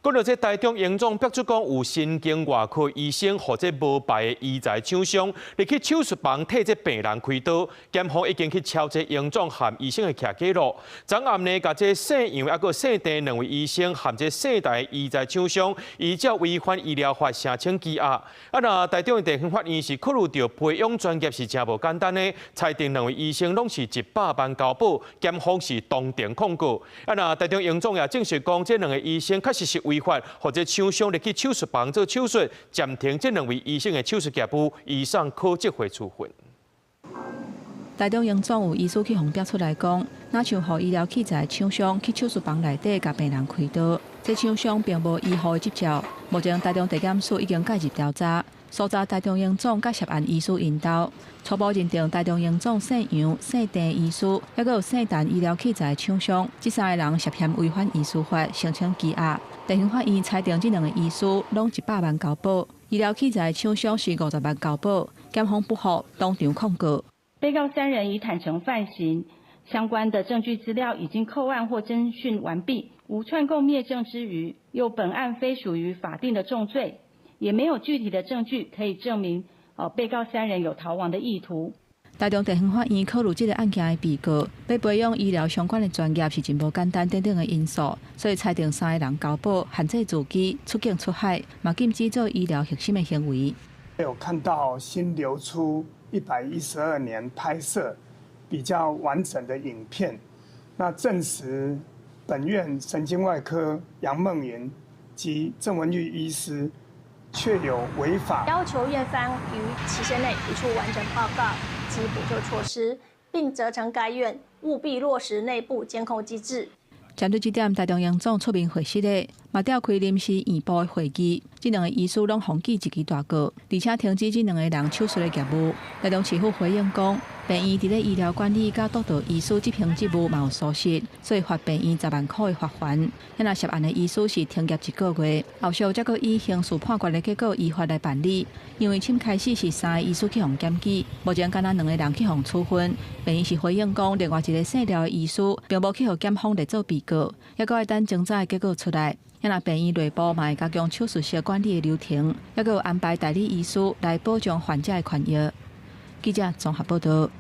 講到這台中榮總爆出講有神經外科醫生予這無牌的醫材廠商入去手術房替這病人開刀，檢方已經去抄這榮總和醫生的徛記錄。昨暗呢，共這姓楊抑閣姓鄭兩位醫生和這姓台的醫材廠商，依照違反醫療法申請羈押。啊，若台中的地方法院是考慮著培養專業是誠無簡單的，裁定兩位醫生攏是100萬交保，檢方是當庭控告。啊，若台中榮總也證實講，這兩个醫生確實是違法，予這廠商入去手術房做手術，暫停這兩位醫生的手術業務，移送考紀會處分。台中榮總有醫師去予逼出來講，若像予醫療器材廠商去手術房內底共病人開刀，這廠商並無醫護的執照。目前台中地檢署已經介入調查，搜查台中榮總佮涉案醫師𪜶兜，初步認定台中榮總姓楊、姓鄭醫師，抑閣有姓陳醫療器材廠商，這三个人涉嫌違反醫師法，申請羈押。地方法院裁定這兩个醫師攏一百萬交保，醫療器材廠商是50萬交保，檢方不服，當場控告。被告三人已坦承犯行，相關的證據資料已經扣案或偵訊完畢，無串供滅證之虞。又本案非屬於法定的重罪，也沒有具體的證據可以證明哦被告三人有逃亡的意圖。台中地方法院考慮這个案件的被告，欲培養醫療相關的專業是真無簡單等等的因素，所以裁定三个人交保，限制自己出境出海，嘛禁止做醫療黑心的行為。有看到新流出112年拍攝比較完整的影片，那證實本院神經外科楊孟瑩及鄭文玉醫師確有違法，要求院方於期限內提出完整報告及補救措施，並責成該院務必落實內部監控機制。針對這點，台中榮總出面回釋的，嘛召開臨時院部的會議，這兩个醫師攏予記一支大過，而且停止這兩个人手術的業務。台中市府回應講，病院佇咧醫療管理佮督導醫師執行職務嘛有疏失，所以罰病院10萬箍的罰鍰。若涉案的醫師是停業一个月，後續才閣以刑事判決的結果依法來辦理。因為審開始是三个醫師去予檢舉，目前干焦兩个人去予處分。病院是回應講，另外一个姓廖的醫師並無去予檢方列做被告，抑閣愛等偵查的結果出來。若病院內部嘛會加強手術室管理的流程，抑閣有安排代理醫師來保障患者的權益。記者綜合報導。